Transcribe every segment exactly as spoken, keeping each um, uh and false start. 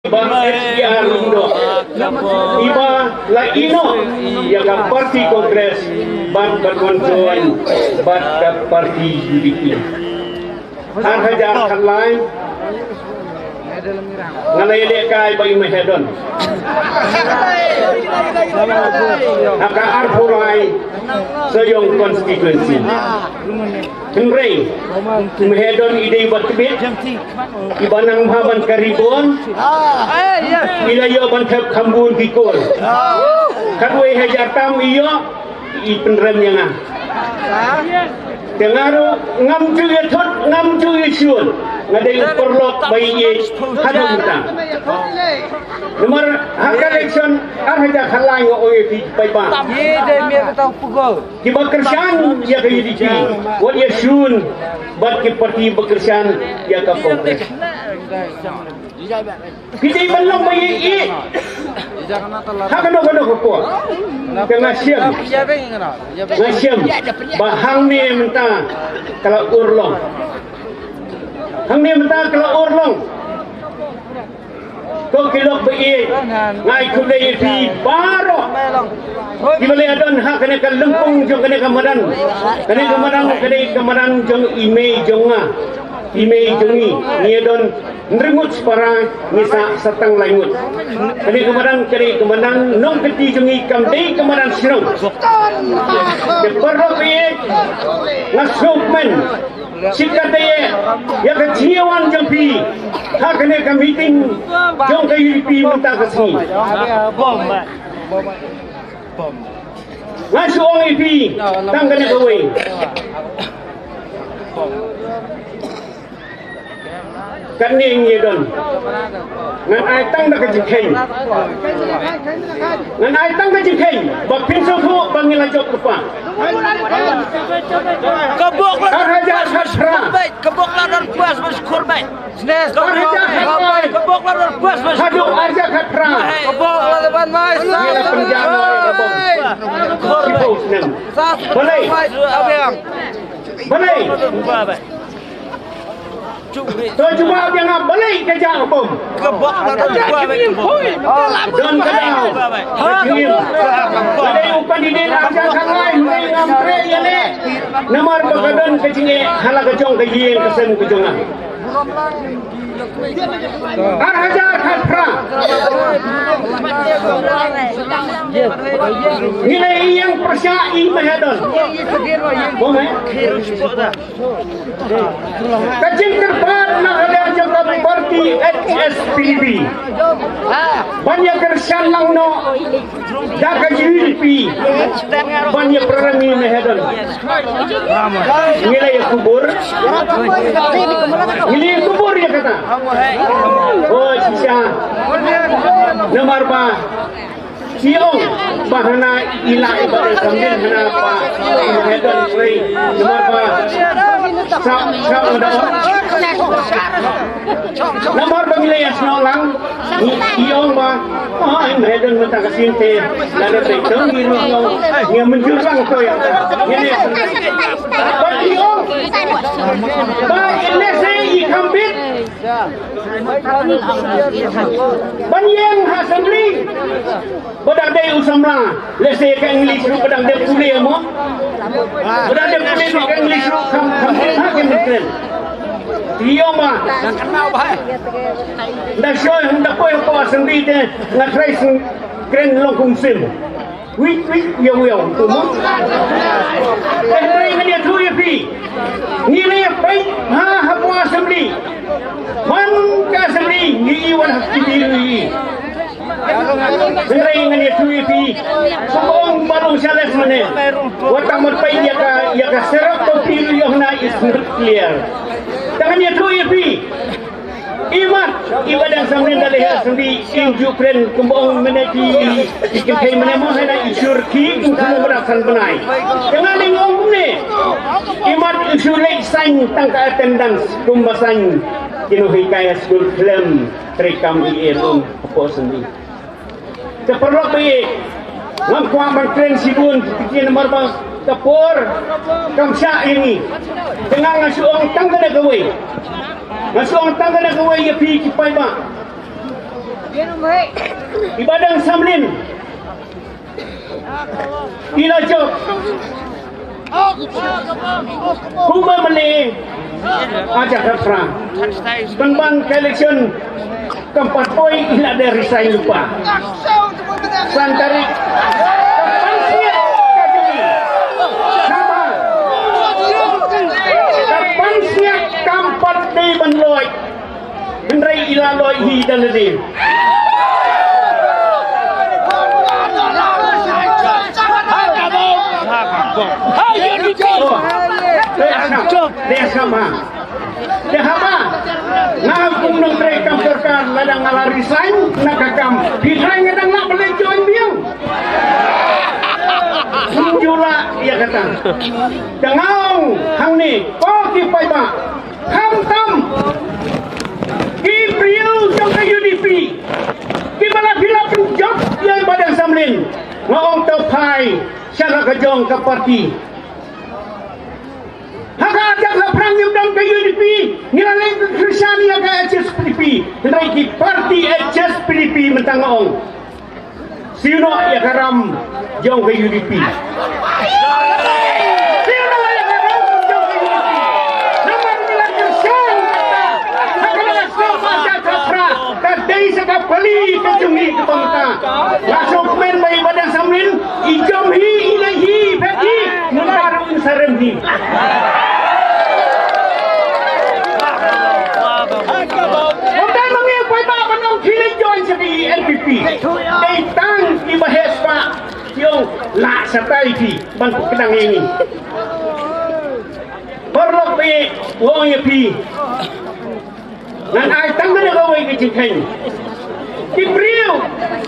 Bah S P R Lyngdoh, iba la ïehnoh ïa ka party Congress bad ka conjoin bad ka party U D P. Ar hajar khatlai nga la ïalehkai bad i Mahadon ha ka arphew lai Sohiong constituency. Hynrei i Mahadon i dei ba tbit, iba nang bha ban kari bun, i la ïoh ban thep kham bun ki kur. Khatwei hajar tam i ïoh, i pynrem ïa nga. Te nga ruh ngam ju ïa thut, ngam ju ïa shun. Nga dei u paralok ba ïeit haduh mynta. Namar ha ka election ar hajar khatlai nga ong ïa phi paidbah, kiba kyrshan ïa ka U D P wat ïa shun bad ki party ba kyrshan ïa ka Congress. Phi dei ban long ba ïeit ha kano kano ka por. Te nga shem, nga shem ba hangne mynta ka la urlong. Hangne mynta ka la urlong. Ko ki lok ba ïeit, nga ai khublei ïa phi baroh kiba la ïadon ha kane ka lympung jong kane ka madan. Kane ka madan ka dei ka madan jong i mei jong nga, i mei jong ngi. Ngi ïadon hynriew ngut shipara, ngi sah sa tang lai ngut. Kane ka madan ka dei ka madan nongkynti jong ngi, kam dei ka madan shnong. Te paralok ba ïeit, nga sngewkmen shikatdei ïa ka jingïawan jong phi ha kane ka meeting jong ka U D P mynta ka sngi. Nga shu ong ïa phi tang kane kawei. Kane ngi don, ngan ai tang da ka jingkheiñ. Ngan ai tang ka jingkheiñ ba phin sngewthuh ba ngi la jop lypa. Ka bok la ar hajar khatphra, ka bok la don pas bas kurbai. Ar hajar khatphra, ka bok la don pas bas haduh ar hajar khatphra. Ka bok la don mai. Ngi la pynjah noi ka bok. Ki bok snem. Balei? Balei? To jubab ïa nga, balei ka jah bom? Ka bok la don ba ba. Don ka daw. Ka jingim. Ka dei u candidate ar hajar khatlai, hynrei ngam treh ïaleh. Namar ba ka don ka jingeh ha la ka jong ka ïing ka sem ka jong nga. Ar hajar khatphra. Ngi la ïeng pyrshah i Mahadon. Bom eh. Ka jingkyrpad na ka liang jong ka party H S P D P ban ïa kyrshan lang noh da ka U D P ban ïa pyrshang ïa i Mahadon. Ngi la ïa kubur, ngi la ïa kubur ïa kata. Oh shisha. Namar ba ki ong ba hana i la i ba dei samdin hana ba i Mahadon trei. Namar ba sa sa ong da. Namar ba ngi la ïa snoh lang. Ngi ong ba, oh, i Mahadon mynta ka sien te la da peit tang ngi ruh ngi ong ngi mynjur lang to ïa ngi ne. Ba ngi ong ba i lehse i kham bit ban ïeng ha assembly. Ba da dei u samla, lehse ka English ruh ba dang dep pule mo. Ba dang dep pule ruh ka English ruh kham kham ha ka English. Ïa ma. Da shoi hum da poi hapoh assembly te nga trai sngewkren long kum sim. Wik wik wiaw wiaw tu mo. Te hynrei ngan ïathuh ïa phi. Ngi la ïa peit ha hapoh assembly. Man ka assembly ngi i wan ha ki bill ngi. Hynrei ngan ïathuh ïa phi. Kumba ong Bah Lungshalis mynne. Wat tang mut peit ïa ka, ïa ka surok ba phi ïoh na is not clear. Te ngan ïathuh ïa phi. Imat i ba dang samnin da leh assembly in ju kren kumba ong mynne ki, ki kynthei mynne mo hana i sur ki kum kum ba dang san bnai. Te ngan ong mynne. Imat i sur leh sign tang ka attendance kumba sign. Kino hikai ha skul khlem trei kam i e rum hapoh sending. Te paralok ba ïeit, ngam kwah ban kren shibun, ki namar ba ka por kam shah ïa ngi. Te nga nga shu ong tang kane kawei. Nga shu ong tang kane kawei ïa phi ki paidbah. I Bah Dang Samlin i la jop kumba mane ha jaka pra. Pynban ka election kam pat poi, i la dei resign lypa. San tarik. Ka pansngiat ka jong i. Namar ka pansngiat kam pat dei ban loi. Hynrei i la loi hi da lade. Dei asam ha. Te haba nga kum nongtrei kam sorkar, lada nga la resign na ka kam, phi tharai nga dang lah ban leit join biang? Ym ju lah ïa kata. Te nga ong hangne, ko ki paidbah, khamtam ki briew jong ka U D P kiba la, phi la pynjop ïa i Bah Dang Samlin, nga ong to phai sha la ka jong ka party. Ha ka jaka pra ngim don ka U D P, ngi la leit kyrshan ïa ka H S P D P. Hynrei ki party H S P D P mynta nga ong, siew noh ïa ka ram jong ka U D P. Siew noh ïa ka ram jong ka U D P. Namar ngi la kyrshan kata ha ka la snoh ha jaka pra. Ka dei sa ka pali ka jong ngi kaba mynta. Nga sngewkmen ba i Bah Dang Samlin i jam hi, i leh hi, i phet hi, mynta ruh in sa rem hi. Mynta ma ngi paidbah ban ong phi leit join sa ka N P P. Dei tang kiba heh spah ki ong lah shatai phi ban pynkynang ïa ngi. Paralok ba ïeit, nga ong ïa phi. Ngan ai tang kane kawei ka jingkheiñ. Ki briew,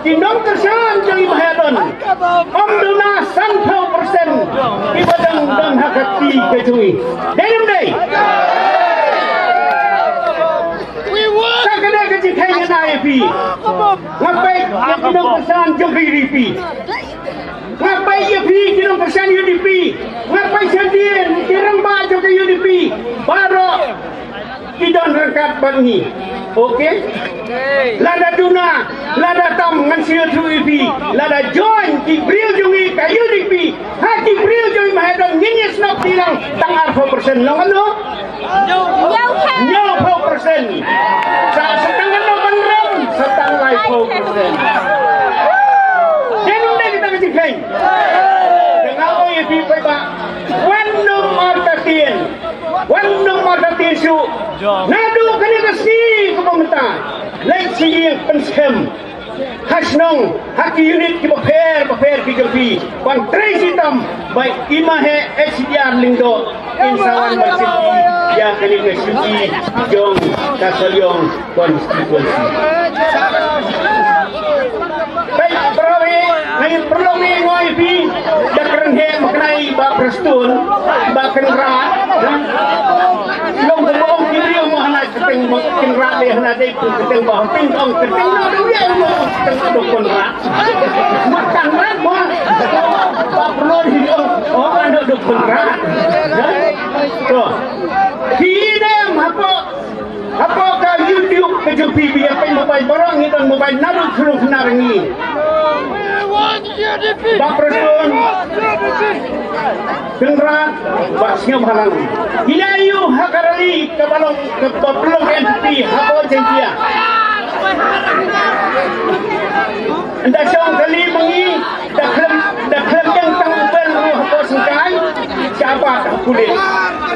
ki nongkyrshan jong i Bah Haddon, ym duna sanphew percent kiba dang don ha ka kti ka jong i. Dei ne ym dei? Sa kane ka jingkheiñ ngan ai ïa phi. Nga peit ïa ki nongkyrshan jong ka U D P. Nga peit ïa phi ki nongkyrshan U D P. Nga peit shadien ki rangbah jong ka U D P. Baroh ki don ryngkat bad ngi. Okay? Lada duna, lada tam, ngan sngewthuh ïa phi. Lada join ki briew jong ngi ka U D P, ha ki briew jong i Bah Haddon, ngin ïa snoh kti lang tang arphew percent. Long ano? Hynñiewphew percent. Sa, sa tang katno ban rem? Sa tang laiphew percent. Dei ne ym dei kata ka jingkheiñ? Te nga ong ïa phi paidbah, wan nym artatien. Wan nym artatien shuh. Naduh kane ka sngi kaba mynta, leit sha ïing pynskhem. Ha shnong, ha ki unit kiba pher bapher ki jong phi, ban trei shitom ba i Bah Heh H D R Lyngdoh in sa wan ban shim ïa kane ka shuki jong ka Sohliong constituency. Peit, paralok, nga ngeit paralok, nga ong ïa phi, da kren heh ma kane i Bah Prestone, Bah Kynrad, ha? Long ba ong ki briew mo hana kyrteng Bah Kynrad, dei hana dei kyrteng Bah Hoping, ong kyrteng no dei ïa mo kyrteng Bah Kynrad. Mat Kynrad mo. Bah Prestone hi ong, ong ano Bah Kynrad. Ha? To. Phi dei hapoh Hapoh ka YouTube ka jong phi, phi ïa peit mobile, baroh ngi don mobile naduh shnong Snar ngi. Bah Prestone, Kynrad, Bah Sniawbhalang. Ngi la ïoh ha ka rally kaba long, kaba pynlong N P P hapoh Jaiñtia. Ynda shong kali ma ngi, da khlem, da khlem ïeng tang u bel ruh hapoh syngkai, shabar ha pulit.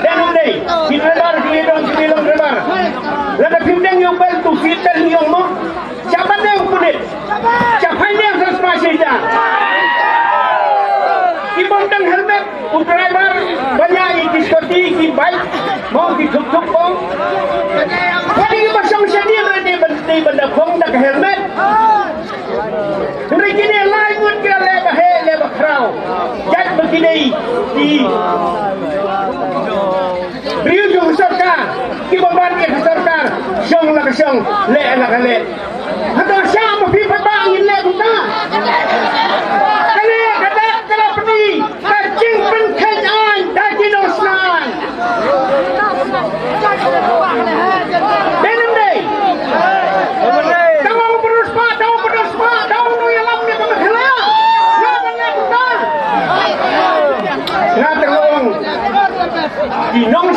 Dei ne ym dei? Ki driver ki dei, ki dei long driver. Lada phim deng ïa u bel tu seat belt ngi ong mo. Shabar dei u pulit. Shaphang dei sa spah shi hajar. Ki bym deng helmet, u driver, ba ïa i ki scooty, ki bike, mo ki tuk tuk mo. Phi dei ba shong shane ruh dei ban, dei ban da phong da ka helmet. Hynrei kine lai ngut ki la leh ba heh, leh ba khraw. Jait ba ki dei ki briew jong ka sorkar, kiba bat ïa ka sorkar, shong la ka shong, leh la ka leh. Hato shah ma phi pat ba ngin leh kumta? Kane ka dak ka la pyni ka jingpynkheiñ aiñ da ki nongsnam. Dei ne ym dei? Tang ong briew spah Ki nong